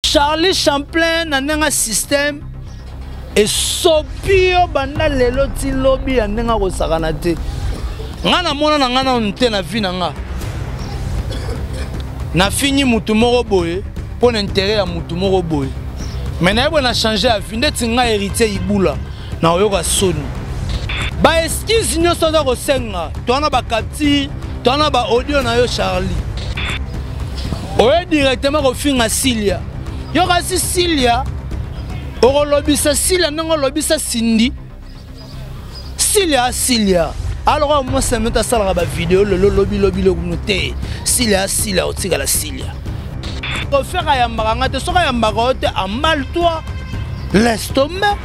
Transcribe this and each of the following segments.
Charlie Champlain na ndenge système esopi yo banda lelo ti lobi ya ndenge akosakana te. Nga namona na nga nanu te na vie na nga. Nafingi mutu moko boye mpo na intérêt ya mutu moko boye. Mais nayebi na changer ya vie ndeti nga héritier Ibula na oyoka soni. Ba excuse nyonso aza kosenga to na ba capture to na ba audio na yo Charlie. Oye directement kofinga Cilia. Yo kasi Cilia okolobisa Cilia ndenge olobisa Cindy. Cilia Cilia alors mwasi na mito asalaka bavideo lelo lobi lobi lobi te Cilia Cilia otikala Cilia. Kofera ayambaka nga te soki ayambaka yo te emballe toi laisse tomber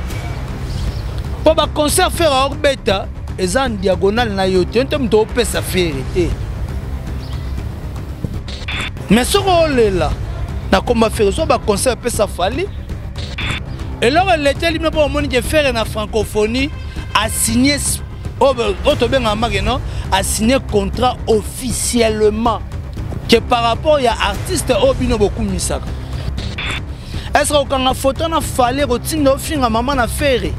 mpo baconcert fere aobeta eza en diagonale na yo te nte moto opesa fere te mais soki olela na komba fere so baconcert apesa fali eloko eleteli bino mpo omoni ke fere na francophonie asigne oyo tobengaka make no asigne contrat officiellement que par rapport ya artiste oyo bino bokumisaka. Est-ce que okanga photo na fale kotinda ofinga mama na fere?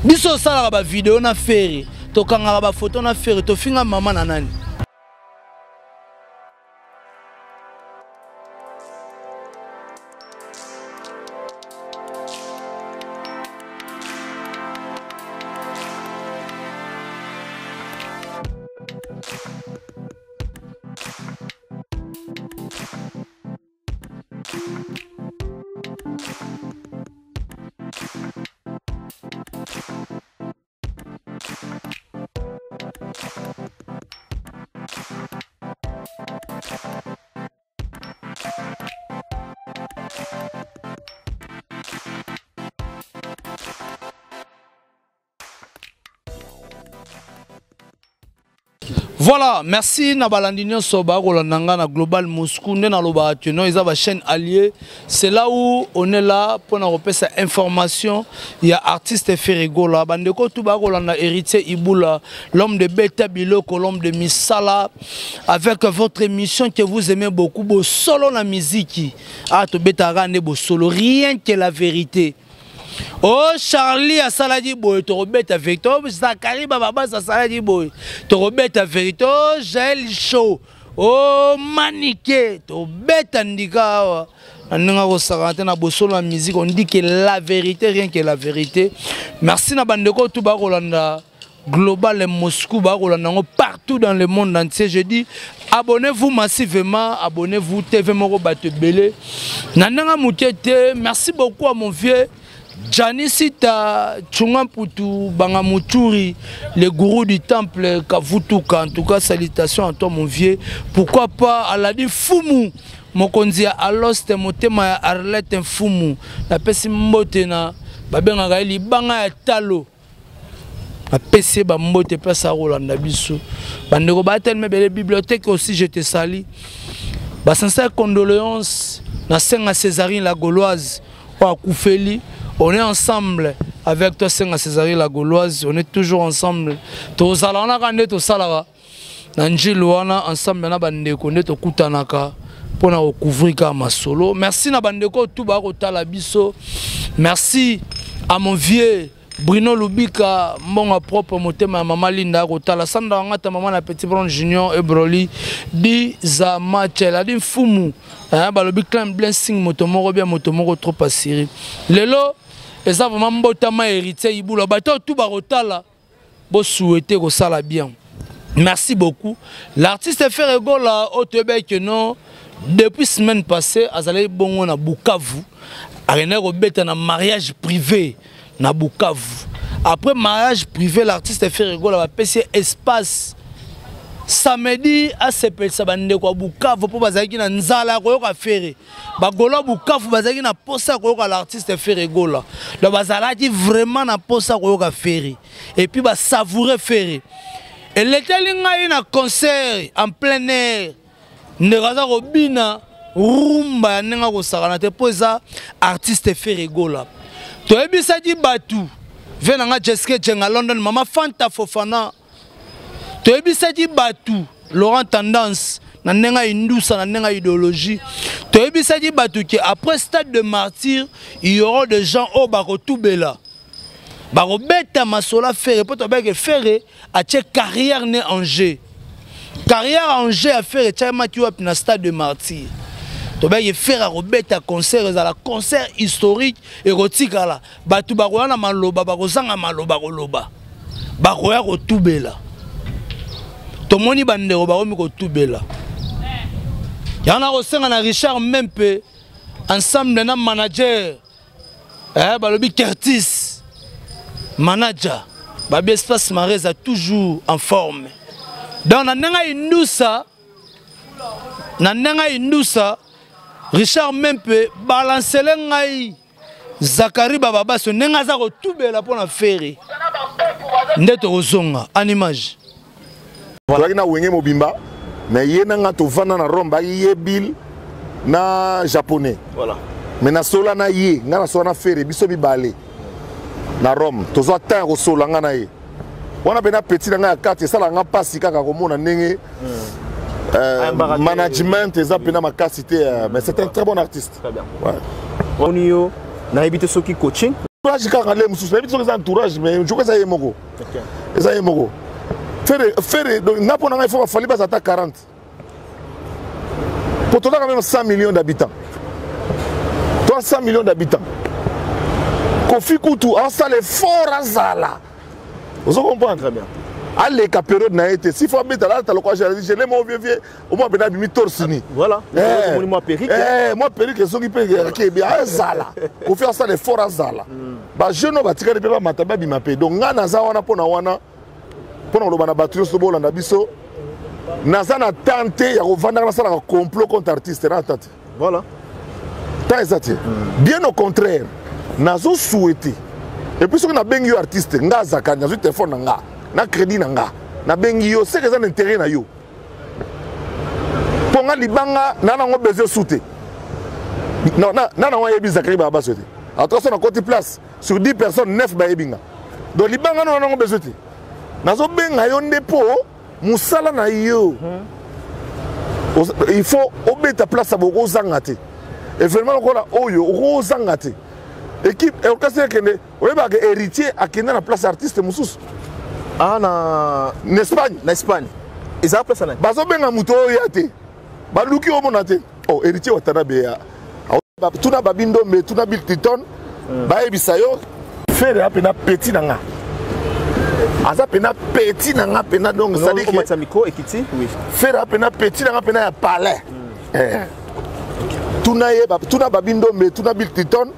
Biso osalaka ba video na fere, tokangaka ba photo na fere, tofinga mama na nani? Voilà, merci na balandi nyonso bakolanda nga na Global Moscou nde nalobaka que non eza ba chaîne alliée, c'est là où on est là pour na kopesa information ya artiste Ferre Gola. Bandeko tout bakolanda Héritier Ibula, l'homme de Beta Biloko, l'homme de Misala, avec votre émission que vous aimez beaucoup, bo solo na musique. Ah to betaka nde bo solo, rien que la vérité. Oh Charlie asalaki boye tokobeta vérité. Oh Zakari Bababas asalaki boye tokobeta vérité. Oh Jaël Show, oh Manike tobeta ndika awa na ndenge akosakana te na bosolo ya musique. On dit que la vérité, rien que la vérité. Merci na bandeko tout bakolanda Global Moscou, bakolanda yango partout dans le monde entier. Je dis abonnez-vous massivement, abonnez-vous TV moko bato ebele na ndenge moke te. Merci beaucoup à mon vieux Gianni Sita Chunga Mputu Banga Muturi, le gourou du temple Kavutuka. En tout cas, salutations à toi mon vieux. Pourquoi pas Aladi Fumu, mokonzi ya Aloste, motema ya Arlette Mfumu. Napesi mbote na babengaka ye libanga ya talo. Napesi ye bambote place akolanda biso. Bandeko batelema ebele, bibliothèque aussi je te salue. Ba sincères condoléances na Senga Césarine la Gauloise oyo akufeli. On est ensemble avec toi Senga Césarine la Gauloise, on est toujours ensemble. Tozala wana kaka nde tosalaka na njili wana ensemble na bandeko nde tokutanaka mpona kocouvrir kaka masolo. Merci na bandeko tout bakotala biso. Merci à mon vieux Bruno Lubika, mbongo propre motema ya mama Linda akotala Sandra Wangata, mama na Petit Brown Junior et Broly di Zamachel adi mfumu hein, balobi clan blessing moto moko bien moto moko trop assuré. Lelo eza vraiment mbotama héritier Ibula bato tout bakotala bo souhaiter kosala bien. Merci beaucoup. L'artiste Ferre Gola otoyebaki que non depuis semaine passée azalaki bongo na Bukavu, akendaki kobeta na mariage privé na Bukavu. Après mariage privé, l'artiste Ferre Gola bapesi ye espace samedi asepelisa bandeko ya Bukavu mpo bazalaki na nzala ya koyoka Ferre. Bagolo ya Bukavu bazalaki na posa ya koyoka l'artiste Ferre Gola. Donc bazalaki vraiment na posa ya koyoka Ferre et puis ba savourer Ferre. Eleteli ngai na concert en plein air, ndeko aza kobina rumba ya ndenge akosakana te mpo eza artiste Ferre Gola. Toyebisaki bato ve na nga Jessica Jenga London, mama Fanta Fofana, toyebisaki bato Laurent Tendance na ndenge ya indusa na ndenge ya idéologie, Toyebisaki bato ke après stade de martyr, il y aura des gens oyo bakotubela, bakobeta masolo ya Ferre, mpo tobeke Ferre atie carrière ne en jeu. Carrière en jeu ya Ferre etiamaki wapi? Na stade de martyr. Tobeki Ferre akobeta concert, ezala concert historique, ekotikala, bato bakoya na maloba, bakozanga maloba koloba, bakoya kotubela. Tomoni bandeko bakomi kotubela. Yango nakosenga na Richard Mempe ensemble na manager, balobi Curtis manager, babi espace mare eza toujours en forme. Donc na ndenge indusa, na ndenge indusa, Richard Mempe balancele ngai Zakari Bababaso ndenge aza kotubela mpo na Ferre, nde tokozonga en image. Tozalaki na Wenge mobimba, mais ye na nga tovanda na Rome, bayi ye Bill na Japonais. Voilà. Mais nasola na ye, nga nasola na Ferre, biso mibale na Rome, tozwa temps ya kosola nga na ye. Wana mpe na petit na ngai ya kati, esalaka nga mpasi kaka komona ndenge management eza mpena makasi te, mais c'est un très bon artiste. Très bien. Ouais. Oni yo nayebi te soki coaching. Entourage kaka le mosusu, nayebi te soki eza entourage, mais joki eza ye moko. Eza ye moko. Ferre, Ferre, donc nga mpo na ngai, il faut bafali baza ata 40. Po toza quand même 100 millions d'habitants. 300 millions d'habitants. Kofi kutu asala effort azala. Ozo comprendre? Très bien. Aleka période na ye te. S'il faut abeta alata lokola je l'ai mon vieux vieux, au moins bena bimi torse ni. Voilà. Omoni mwa perruque. Mwa perruque ezongi mpe ekebi azala. Kofi asala effort azala. Ba jeune oyo batikali mpe bamata babima mpe. Donc nga naza wana mpona wana, mpona koloba na bato nyonso bolanda biso, naza na temps te ya kovandaka nasalaka complot contre artiste na temps te. Voilà. Temps eza te. Bien au contraire, nazo souhaiter. Et puis soki nabengi yo artiste, nga azaka nazwi téléphone na nga, na crédit na nga, nabengi yo, seke eza na intérêt na yo. Mpo nga libanga na nango besoin su te. Na nango ayebi Zakari Babaso te. En tout cas, so nakoti place, sur 10 personnes, 9 bayebi nga. Donc libanga na nango besoin te. Nazobenga yo nde mpo mosala na yo. Il faut obeta place ya bokozanga te. Événement lokola oyo okozanga te. Équipe orchestre ekende, oyebaka héritier akende na place artiste mosusu. Ah, na na Espagne. Na Espagne. Ezala place na. Bazobenga moto oyo ya te. Baluki omona te. Oh, héritier Watanabe ya. Tuna Babi Ndombe, tuna Bill Clinton, bayebisa yo Ferre apena petit na nga. Aza pena petit na nga pena, donc ça dit que micro ekiti, oui. Ferre apena petit na nga pena ya palais. Tuna ye, tuna Babi Ndombe, tuna Bill Clinton,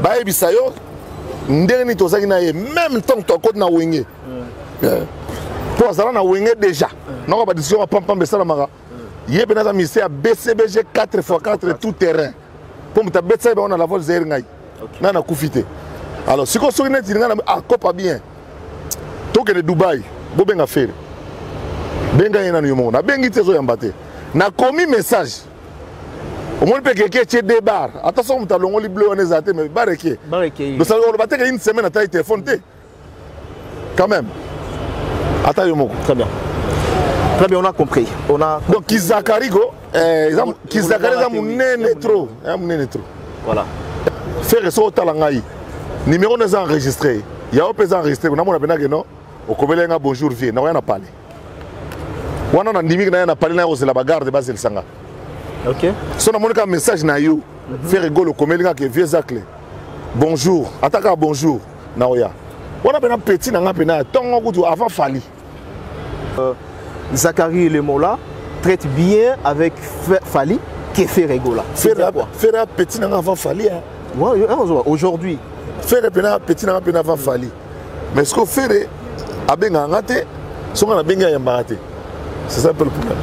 bayebisa yo ndenge nini tozalaki na ye même temps tokoti na Wenge. Po azala na Wenge déjà. Noko ba décision ya pampamba esalamaka. Ye mpe naza ministère ya BCBG 4x4 tout terrain. Po moto abetisa ye bango na la voile zaire ngai. Ngai nakufi te. Alors sikoyo soki neti ngai na akopa bien. Tokende Dubai, bobenga Ferre. Benga ye nanu yo moko. Nabengi te, ezoyamba te. Nakomi message. Omoni mpe keke etie deux bar. Ata soki moto alongoli bleu wana ezala te, mais bar eke. Bar eke. Donc ça oloba te ke une semaine atali téléphone te. Quand même. Ata yo moko. Très bien. Très bien, on a compris. On a Donc Kizakari go, Kizakari eza munene trop, eza munene trop. Voilà. Ferre so otala ngai. Numéro na eza enregistré. Ya ope eza enregistré. Namona pena ke non. Okomela nga bonjour vieux, na na parler. Wana na ndimi na ya na parler na kozela ba garde bazelisa nga. OK. So namoni ka message na yo. Ferre Gola okomeli nga ke vieux Zacle. Bonjour, ataka bonjour na oya. Wana pena petit na nga pena tongo kutu avant Fally. Zacharie Lemola traite bien avec Fally que Ferre Gola. Ferre Ferre petit na nga avant Fally, hein. Ouais, aujourd'hui. Ferre pena petit na nga pena avant Fally. Mais ce que Ferre abenga nga te, songa na benga ya mbaka te. C'est ça un peu le problème.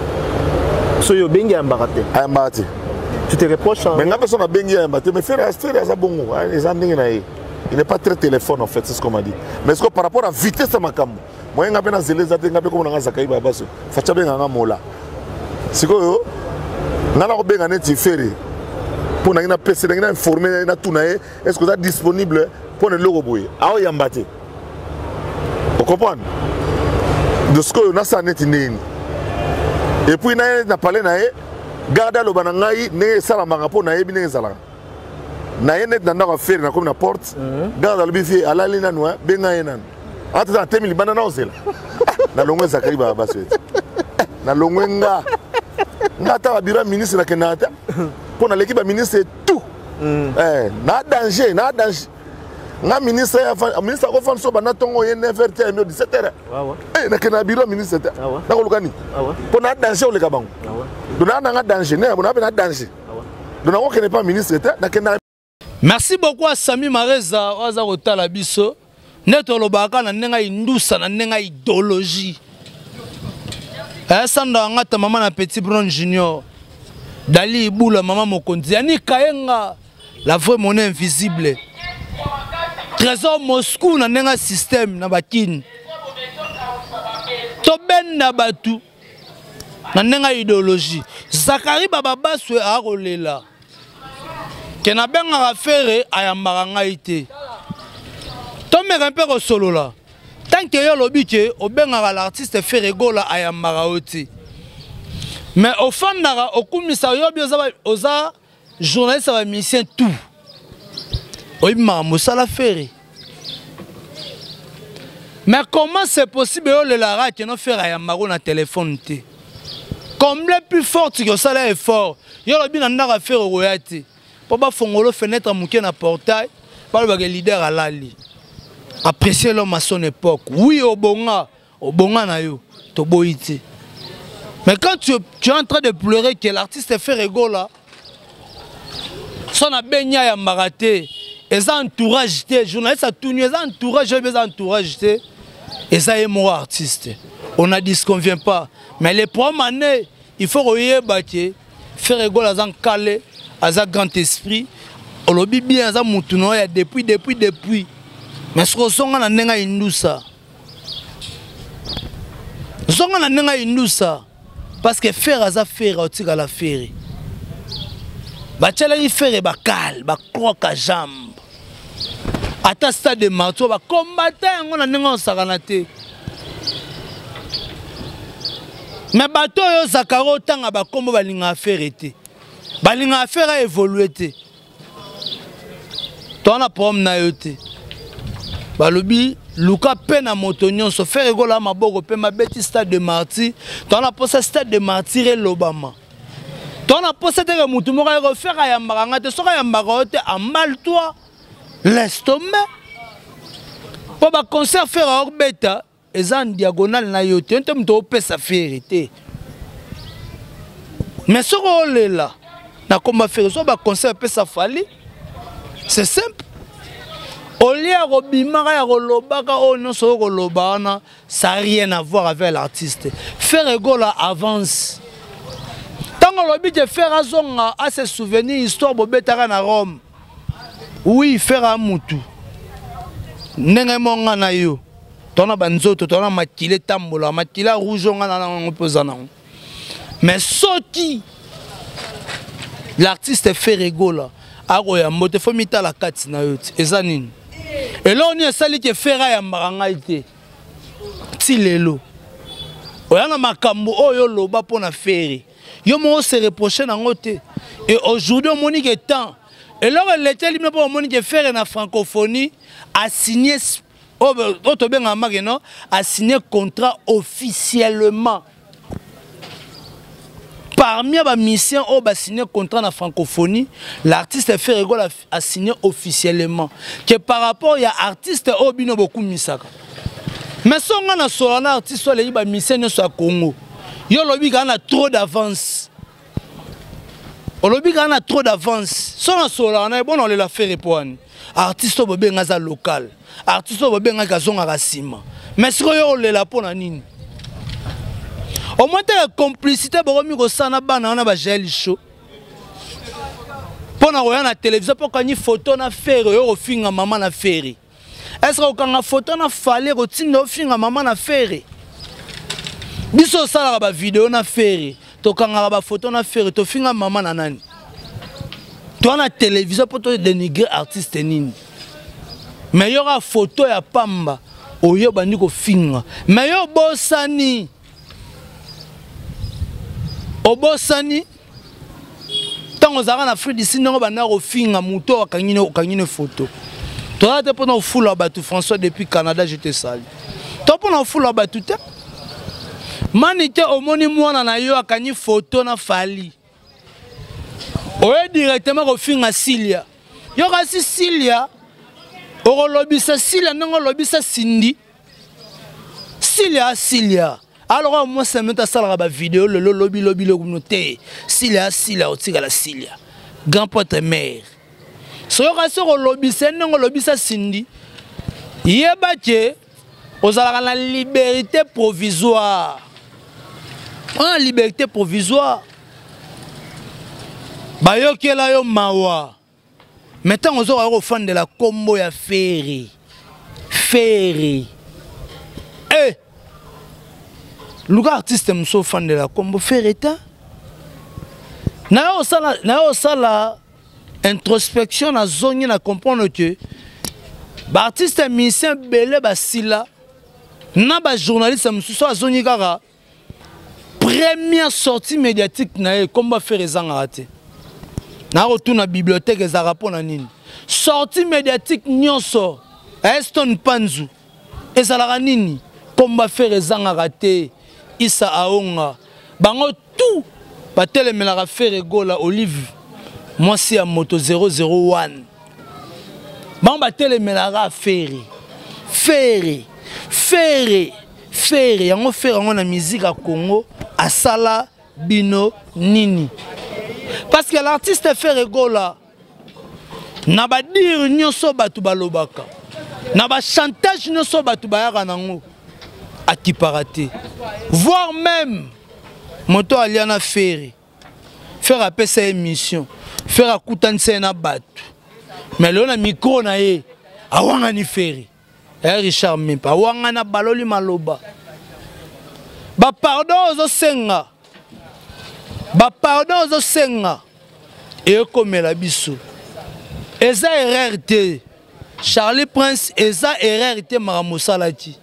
Soyo benga ya mbaka te. Ya mbaka te. Tu te reproches, hein? Mais nga personne abengi ya mbaka te, mais Ferre Ferre aza bongo, hein, eza ndenge na ye. Il n'est pas très téléphone en fait, c'est ce qu'on m'a dit. Mais est-ce que par rapport à vitesse ya makambo, moi nga pe na zeleza te, nga pe komona nga Zacharie Babaso. Facha benga nga mola. Sikoyo nga na kobenga neti Ferre mpo nangi na pese nangi na informe na tuna ye est-ce que oza disponible mpo na eloko boye aoyamba te. Ocomprendre? De sikoyo nasala neti nini? Et puis na ye na palais na ye. Garde aloba na ngai ndenge esalamaka mpo nayebi ndenge ezalaka. Naye neti na ndako ya Ferre, nakomi na porte, garde alobi: "Vie alali nanu, benga ye nanu." Ata natemi libanda na ozela, nalongwe Zakari basi ete nalongwe nga nga ata babureau ya ministre nakendaka te mpo naleki baministre tout. Na danger, na danger nga ministre, ministre akofanda so banda ntongo ye 9 heures te ayemi 17 heures. Nakende na bureau ya ministre te, nakoluka nini? Mpo na danger oleka bango. Donc naa nanga danger ne na mpe na danger, donc nakokende pa ministre te, nakende. Merci beaucoup à Sami Mareza oyo aza kotala biso. Nde tolobaka na ndenge ya indusa, na ndenge ya idéologie. Sanda wangata, mama na petit Bron Junior, Dali Ibula, mama mokonzi Yani Kayenga, la vraie monnaie invisible, Trésor Moscou, na ndenge ya système na bakini tobenda bato na ndenge ya idéologie. Zakari Bababaswe akolela ke nabengaka Ferre, ayambaka ngai te. Tomeka mpe kosolola. Tant que yo olobi ke obengaka l'artiste Ferre Gola, ayambaka yo te, mais ofandaka okumisa yo bi oza journaliste ya bamusicien, tout oyebi makambo osala Ferre. Mais comment c'est possible yo olelaka ke no Ferre ayambako na telefone te? Combien plus forte ke osala effort, yo olobi na ndako ya Ferre okoya te mpo bafongolo fenêtre moke na portail, balobaka leader alali. Apprécier l'homme à son époque. Oui, obonga, obonga na yo, toboyi te. Mais quand tu es en train de pleurer que l'artiste Ferre Gola so na benya ayambaka te, eza entourage te. Journaliste atuni: eza entourage? Oyebi eza entourage te, eza ye moko artiste. On ne disconvient pas, mais le problème ane, il faut koyeba ke Ferre Gola aza nkale, aza grand esprit. Olobi bien, aza mutu na oyo ya depuis, depuis, depuis. Mais soki ozonga na ndenge ya indusa, zonga na ndenge ya indusa, parce que Ferre aza Ferre, aotikala Ferre. Batialaki Ferre bakale, bacroc jambe ata stade de Martyr, bakombata yango na ndenge osakana te. Me bato oyo Zakari otanga bakombo, balingaka Ferre te, balingaka Ferre aévolue te. Toza na problème na yo te. Balobi luka mpe na moto nyonso. Ferre Gola maboko mpe mabeti stade de Martyr. Toza na mposa stade de Martyr elobama. Toza na mposa teke motu moko ayeko Ferre ayambaka nga te. Soki ayambaka yo te, emballe toi, laisse tomber, mpo baconcert Ferre aobeta eza en diagonale na yo te, yo te moto opesa Ferre te. Mais soki olela na komba Ferre, so baconcert epesa Fally, c'est simple. Olie ya kobimaka ya kolobaka oyo nyonso oyo koloba wana, ça a rien à voir avec l'artiste Ferre Gola. Avance. Ntango olobi te Ferre azonga ase souvenir histoire bobetaka na Rome, oui, Ferre amutu ndenge monga na yo, tona banzoto, tona makila etambola, makila rouge onga na nango mpe oza nango. Mais soki l'artiste Ferre Gola akoyamba te, fo mitala kati na yo te. Eza nini? Eloko nini esali ke Ferre ayambaka ngai te ti lelo? Oya na makambo oyo oloba mpo na Ferre, yo moko se reproche nango te. Et aujourd'hui omoni ke temps eloko eleteli bino mpo omoni ke Ferre na francophonie asigné, oyo tobengaka make no, asigné contrat officiellement parmi bamusicien oyo basigné contrat na francophonie. L'artiste Ferre Gola a signé officiellement que par rapport ya artiste oyo bino bokumisaka. Mais so nga na sola na artiste oyo aleki bamusicien nyonso ya Congo, yo olobi kaka na trop d'avance, olobi kaka na trop d'avance. So na solaka na ye bona olela Ferre po wani artiste oyo bobenga aza local, artiste oyo bobengaki azongaka nsima. Mais sikoyo olela mpo na nini? Omoi teke complicité bokomi kosala na bana wana bagel show mpo na koya na télévision mpo okangi photo na Ferre, oyo kofinga mama na Ferre. Est-ce okanga photo na Fally kotinda ofinga mama na Ferre? Biso osalaka bavideo na Ferre, tokangaka bafoto na Ferre, tofinga mama na nani? Toa na télévision mpo todénigre artiste nini? Mais yoka photo ya pamba oyo bandi kofinga. Mais yo obosani, obosani. Ntango ozalaka na Afrique du Sud, ndenge banda kofinga moto oyo okangi ne photo. Toza te mpona kofula bato. François depuis Canada, je te salue. To mpona kofula bato te. Mani te, omoni mwana na yo akangi photo na Fally, oye directement kofinga Silia. Yo kasi Silia, okolobisa Silia ndenge olobisa Sindi. Silia, Silia alors mwasi na mito asalaka bavideo lelo, lobi lobi lobi te. Silia, Silia otikala Silia, grand pote mare. Soki kasi okolobisa ndenge olobisa Sindi, yeba ke ozalaka na liberté provisoire. Wana liberté provisoire, bayokela yo mawa. Mais ntango ozokoka kofandela nkombo ya Ferre, Ferre e luka artiste mosusu ofandela nkombo Ferre ta. Naye osala introspection, nazongi na comprendre que baartiste musicien ebele basila na bajournaliste mosusu. Azongi kaka première sortie médiatique na ye, nkombo Ferre ezangaka te. Nakotuna bibliothèque ezalaka mpo na nini? Sortie médiatique nyonso, Eston Panzu, ezalaka nini? Nkombo Ferre ezangaka te. Isa Aonga, bango tout batelemelaka Ferre Gola. Olive mwasi ya moto 001, bango batelemelaka Ferre, Ferre, Ferre, Ferre. Yango Ferre yango na musique ya Congo asala bino nini? Parce que l'artiste Ferre Gola, na badire nyonso bato balobaka, na bachantage nyonso bato bayaka nango, akipaka te. Voire même moto alia na Ferre, Ferre apesa ye mission, Ferre akutanisa ye na bato, mais lelo na micro na ye awangani Ferre. Eh, Richard Mimpa awangani, abaloli maloba. Bapardon ozosenga, bapardon ozosenga ekomela biso. Eza erreur te, Charlie Prince, eza erreur te. Makambo osalaki,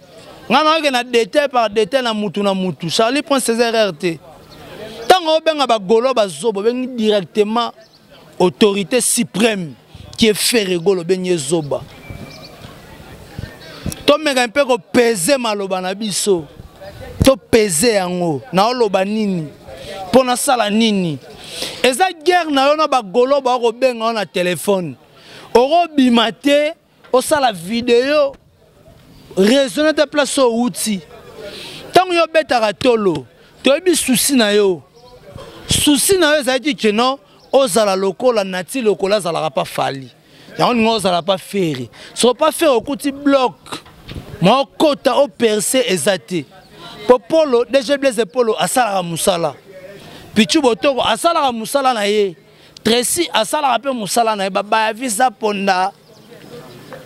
ngai nayoke na détail par détail, na mutu na mutu. Charlie Prince, eza erreur te. Ntango obenga bagolo bazoba, obengi directement autorité suprême qui est Ferre Gola, obengi ye zoba. Tomeka mpe kopese maloba na biso, topese yango. Naoloba nini mpo nasala nini? Eza guerre na yo na bagolo bakobenga yo na telefone, okobima te, osala video, raisonne te. Place oyo outi, ntango yo obetaka tolo, toyebi souci na yo. Souci na yo ezalaki keno ozala lokola nati, lokola azalaka pa Fally. Yango ninga ozala pa Ferre. Soko pa Ferre okuti bloc ma okota operce, eza te. Po Polo DG Blaise Polo asalaka mosala, Pichu Botoko asalaka mosala na ye, Tracy asalaka mpe mosala na ye, babaya visa ponda,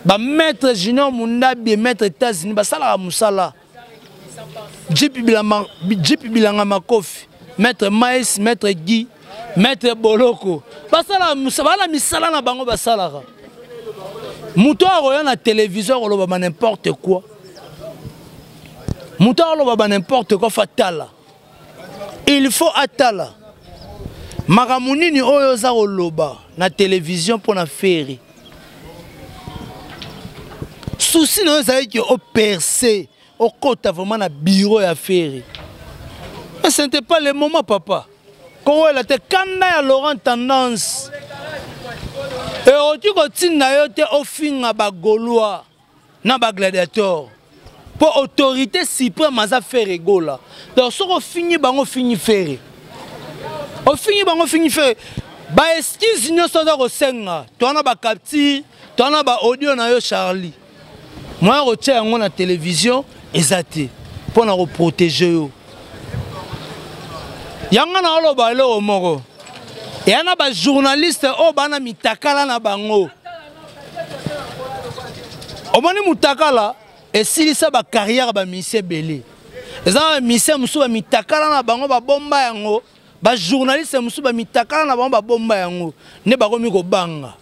bamaître Junior Mundabi, maître États-Unis basalaka mosala, Jipi Bilanga Makofi, maître Mais, maître Guy, maître Boloko, basalaka bana misala na bango basalaka. Moto akoya na télévision akoloba ba n'importe quoi, moto akoloba ba n'importe quoi, fatala il faut atala makambo nini oyo oza koloba na télévision mpo na Ferre. Souci na yo ezalaki operce, okota vraiment na bureau ya Ferre, mais ce n'était pas le moment. Papa, kowela te. Kanda ya Laurent Tendance ekoki kotinda yo te ofinga bagaulois na bagladiateur, mpo autorité suprême aza Ferre Gola. Donc soki ofingi bango, ofingi Ferre, ofingi bango, ofingi Ferre. Baexcuse nyonso aza kosenga, towana bacapture, towana baaudio na yo Charlie, moya kotia yango na télévision eza te mpo na koprotéger yo. Yango na oloba eloko moko, eya na bajournaliste oyo bana mitakala na bango. Omoni, mutakala esilisa bacarrière bamusicien ebele. Eza na bamusicien mosusu bamitakala na bango babomba yango, bajournaliste mosusu bamitakala na bango babomba yango, nde bakomi kobanga,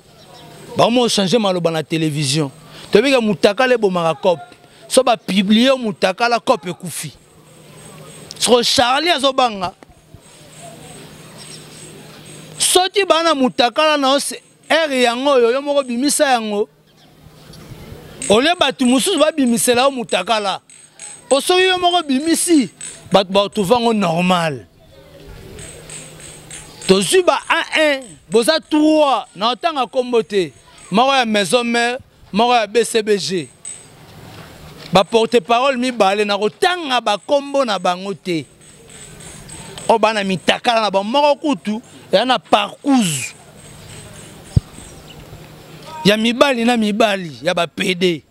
bakomi kochange maloba na télévision. Toyebika mutakala ebomaka cope. So bapublier mutakala, cope ekufi. Soko Charlie azobanga. Soki bana mutakala na yo heure yango oyo yo moko bimisa yango. Olie bato mosusu babimisela yo mutakala. Po soki yo moko bimisi bato batrouve yango normal. Tozwi ba 1 1 boza 3 na otanga kombo te. Moko ya maison mère, moko ya BCBG. Ba porte-parole mibale na kotanga ba kombo na bango te. Oyo bana mitakala na bango moko kutu ya na parcours ya mibali na mibali ya ba PD.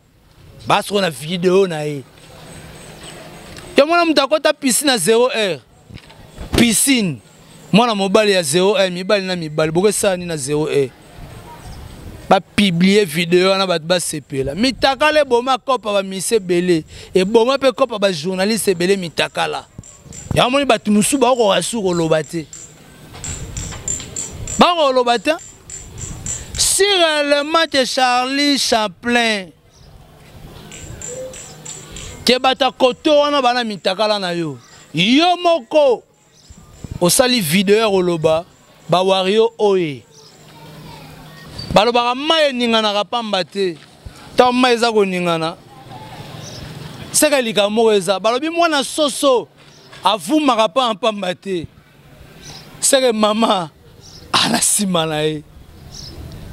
Basoko na video na ye. Yo mwana moto akota piscine na 0 heure. Piscine. Mwana mobali ya 0 heure, mibali na mibali, bokesala nini na 0 heure? Ba publier video wana bato basepela. Mitakala eboma kopa ba mise ebele, eboma pe kopa ba journaliste ebele mitakala. Yango moni bato mosusu bakokoka su koloba te. Bakoloba te. Si réellement que Charlie Chaplin ke bato ya koto wana bana mitakala na yo, yo moko osali video ya koloba ba wario oye balobaka mai eninganaka pamba te. Ntango mai eza koningana seka likambo moko eza, balobi mwana soso avumaka pamba pamba te, seke mama ala nsima na ye.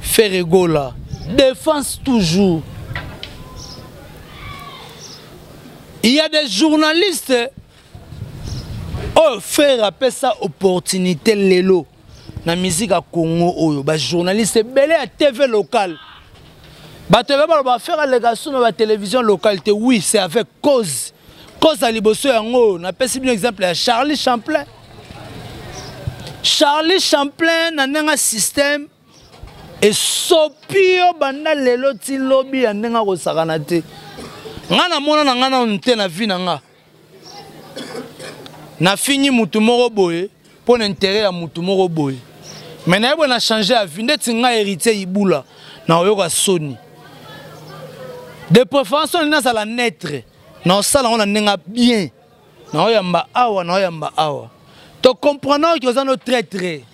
Ferre Gola défense toujours. Il y a des journalistes oyo Ferre apesa opportunité lelo na musique ya Congo oyo ba journaliste ebele ya TV locale bato ebele baloba Ferre aleka so na ba télévision locale te. Oui, c'est avec cause. Cause ya liboso yango napesi bino exemple ya Charlie Champlain. Charlie Champlain na ndenge système esopi yo banda lelo ti lobi ya ndenge akosakana te. Nga namona na nga nanu te na vie na nga. Nafingi mutu moko boye mpo na intérêt ya mutu moko boye. Mais nayebi na changer ya vie ndeti nga héritier Ibula na oyoka soni. De préférence on nazala neutre. Na osala ngo na ndenge bien. Na oyamba awa, na oyamba awa. To comprendre que oza no traître.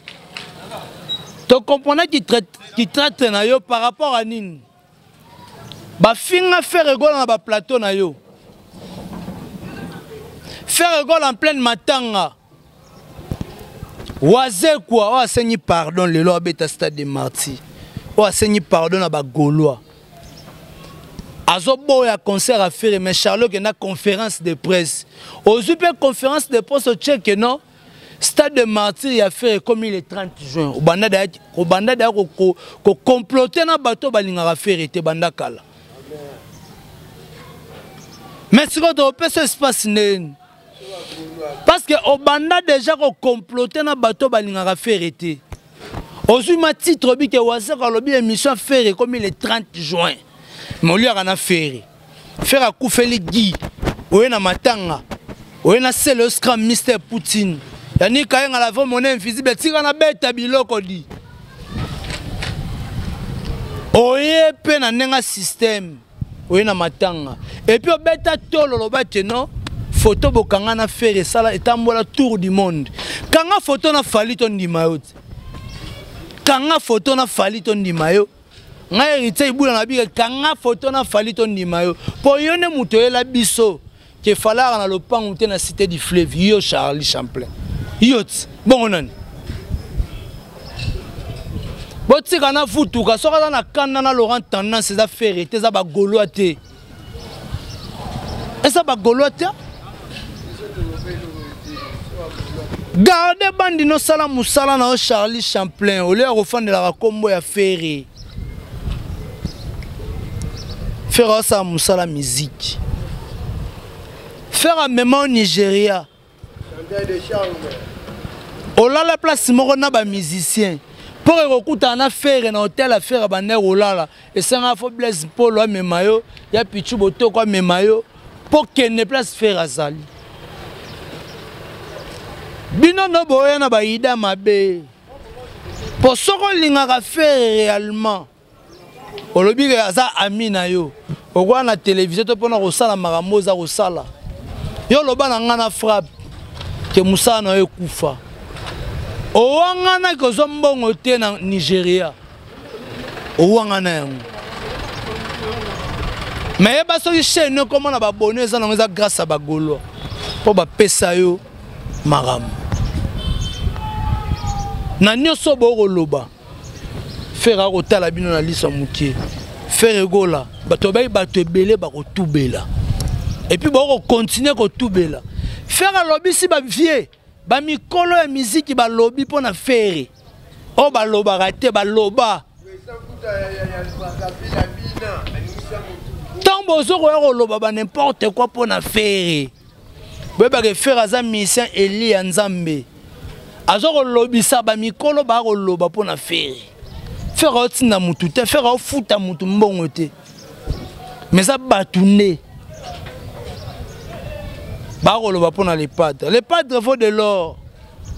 To comprendre qui traite, qui traite na yo par rapport à nini. Ba finga Ferre Gola na ba plateau na yo. Ferre Gola en pleine matanga. Wazekwa oyo asengi pardon lelo abeta stade de Martyrs. Oyo asengi pardon na ba Gaulois. Azoboya concert à Ferre, mais Charlotte na conférence de presse. Ozwi pe conférence de presse check non? Stade de Martyrs ya Ferre comme le 30 juin. Obanda da obanda da ko ko comploter na bato balingaka Ferre te banda kala. Mais sikoyo topesa espace nini? Parce que obanda déjà ko comploter na bato balingaka Ferre te. Ozwi ma titre obi ke Wazekwa alobi émission Ferre comme le 30 juin. Mais oliaka na Ferre. Ferre akufeli Guy. Oye na matanga. Oye na sele scram Mister Poutine. Yani kayenga la vraie monnaie invisible tika na beta biloko di. Oye pe na ndenge système. Oye na matanga. Et puis obeta tolo loba te non. Photo bokanga na Ferre sala etambola tour du monde. Kanga photo na Fally to ndima yo. Kanga photo na Fally to ndima yo. Ngai héritier Ibula na bika kanga photo na Fally to ndima yo. Po yo ne muto yela biso ke falara na lopango te na cité du fleuve yo Charlie Champlain. Yo bongo nani? Botika na futuka soka za na kanda na Laurent Tendance eza Ferre te eza ba Gaulois te. Eza ba Gaulois te. Garde bandi no sala musala na yo Charlie Champlain au lieu ya kofandelaka kombo ya Ferre. Ferre asala musala musique. Ferre amema au Nigeria. Olala place moko na ba musiciens. Pour ekokutana na Ferre na hôtel ya Ferre bande kolala esanga fo Blaise Polo amema yo ya Pichu Botoko amema yo po kende place Ferre azali. Bino no boya na ba ida mabe. Po soko lingaka Ferre réellement olobi ke aza ami na yo okoya na télévision to mpona kosala makambo oza kosala yo loba na nga na frappe ke mosala na yo ekufa. Owanganaki ozwa mbongo te na Nigeria. Owangana yango. Mais yeba soki chaîne ekoma na babone eza nango eza grâce à ba Gaulois. Mpo bapesa yo makambo. Na nyonso bokoloba. Ferre akotala bino na liso ya moke. Ferre Gola, bato bayi bato ebele bakotubela. Et puis boko continuer kotubela. Ferre alobisi ba vieux, ba mikolo ya miziki balobi mpo na Ferre. Oyo balobaka te, baloba. Ntango bozo koya koloba ba n'importe quoi mpo na Ferre. Boyebaka Ferre aza musicien eli ya Nzambe. Azo kolobisa ba mikolo ba koloba mpo na Ferre. Ferre aotinda mutu te, Ferre aofuta mutu mbongo te. Mais eza bato nde bakoloba mpo na le padre. Le padre vaut de l'or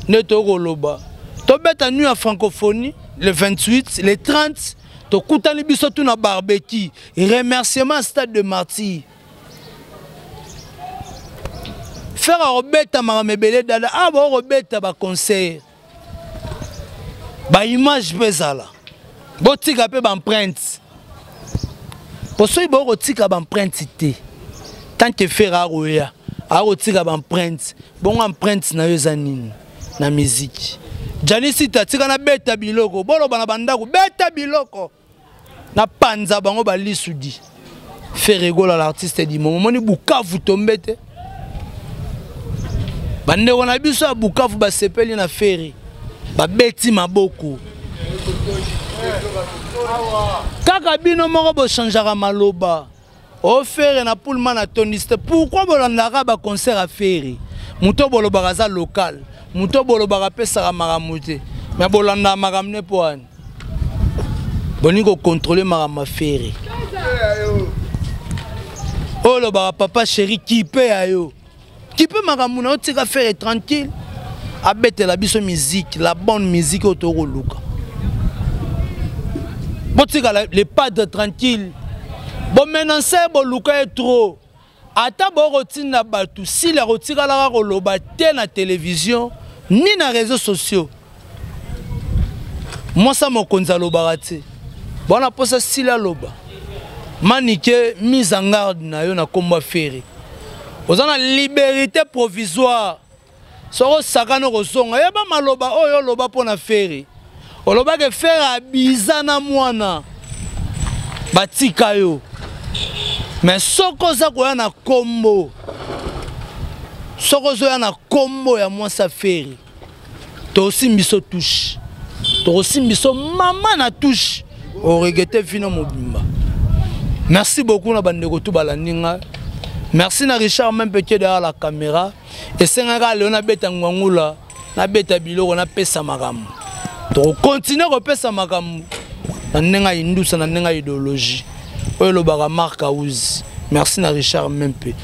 nde tokoloba. Tobeta nuit ya francophonie le 28, le 30 tokutani biso tu na barbecue. Remerciement stade de martyrs. Ferre akobeta makambo ebele dada awa bakobeta ba concert ba image mpe ezala botika mpe ba empreinte po soki bokotika ba empreinte te tant que Ferre akoya akotika ba empreinte bongo empreinte na yo eza nini na musique Gianni Sita tika na beta biloko boloba na bandako beta biloko na panza bango ba lisudi Ferre Gola l'artiste du moment moni Bukavu tombe te bandeko na biso ya Bukavu basepeli na Ferre babeti maboko kaka bino moko bochangeaka maloba o Ferre na Pullman atondisi te pourquoi bolandaka ba concert ya Ferre moto bolobaka aza local moto bolobaka apesaka makambo te mais bolandaka makambo ne mpo wani bolingi kocontrole makambo ya Ferre oyo olobaka papa chéri kipe ya yo kipe makambo na yo tika Ferre tranquille abetela biso musique la bonne musique oyo tokoluka botika le padre tranquille bomenance boluka ye trop ata bokotinda bato sila kotikalaka koloba te na télévision ni na réseaux sociaux mwasa mokonzi alobaka te bwana mposa sila aloba manike mise en garde na yo na kombo ya Ferre oza na liberté provisoire soki osakani okozonga yeba maloba oyo oloba mpo na Ferre olobaki Ferre abiza na mwana batika yo mais soki oza koya na kombo soki ozoya na kombo ya mwasi ya Ferre tokosimbi biso touche tokosimbi biso mama na touche oregete vino mobimba merci beaucoup na bandeko tu balandi ngai merci na Richard Mempeke derrière la caméra esengaka leo nabeta ngwangula nabeta biloko napesa makambo tokokontinue kopesa makambo na ndenge ya indusa na ndenge ya idéologie oyo elobaka Marc Aouzi merci na Richard Mempe.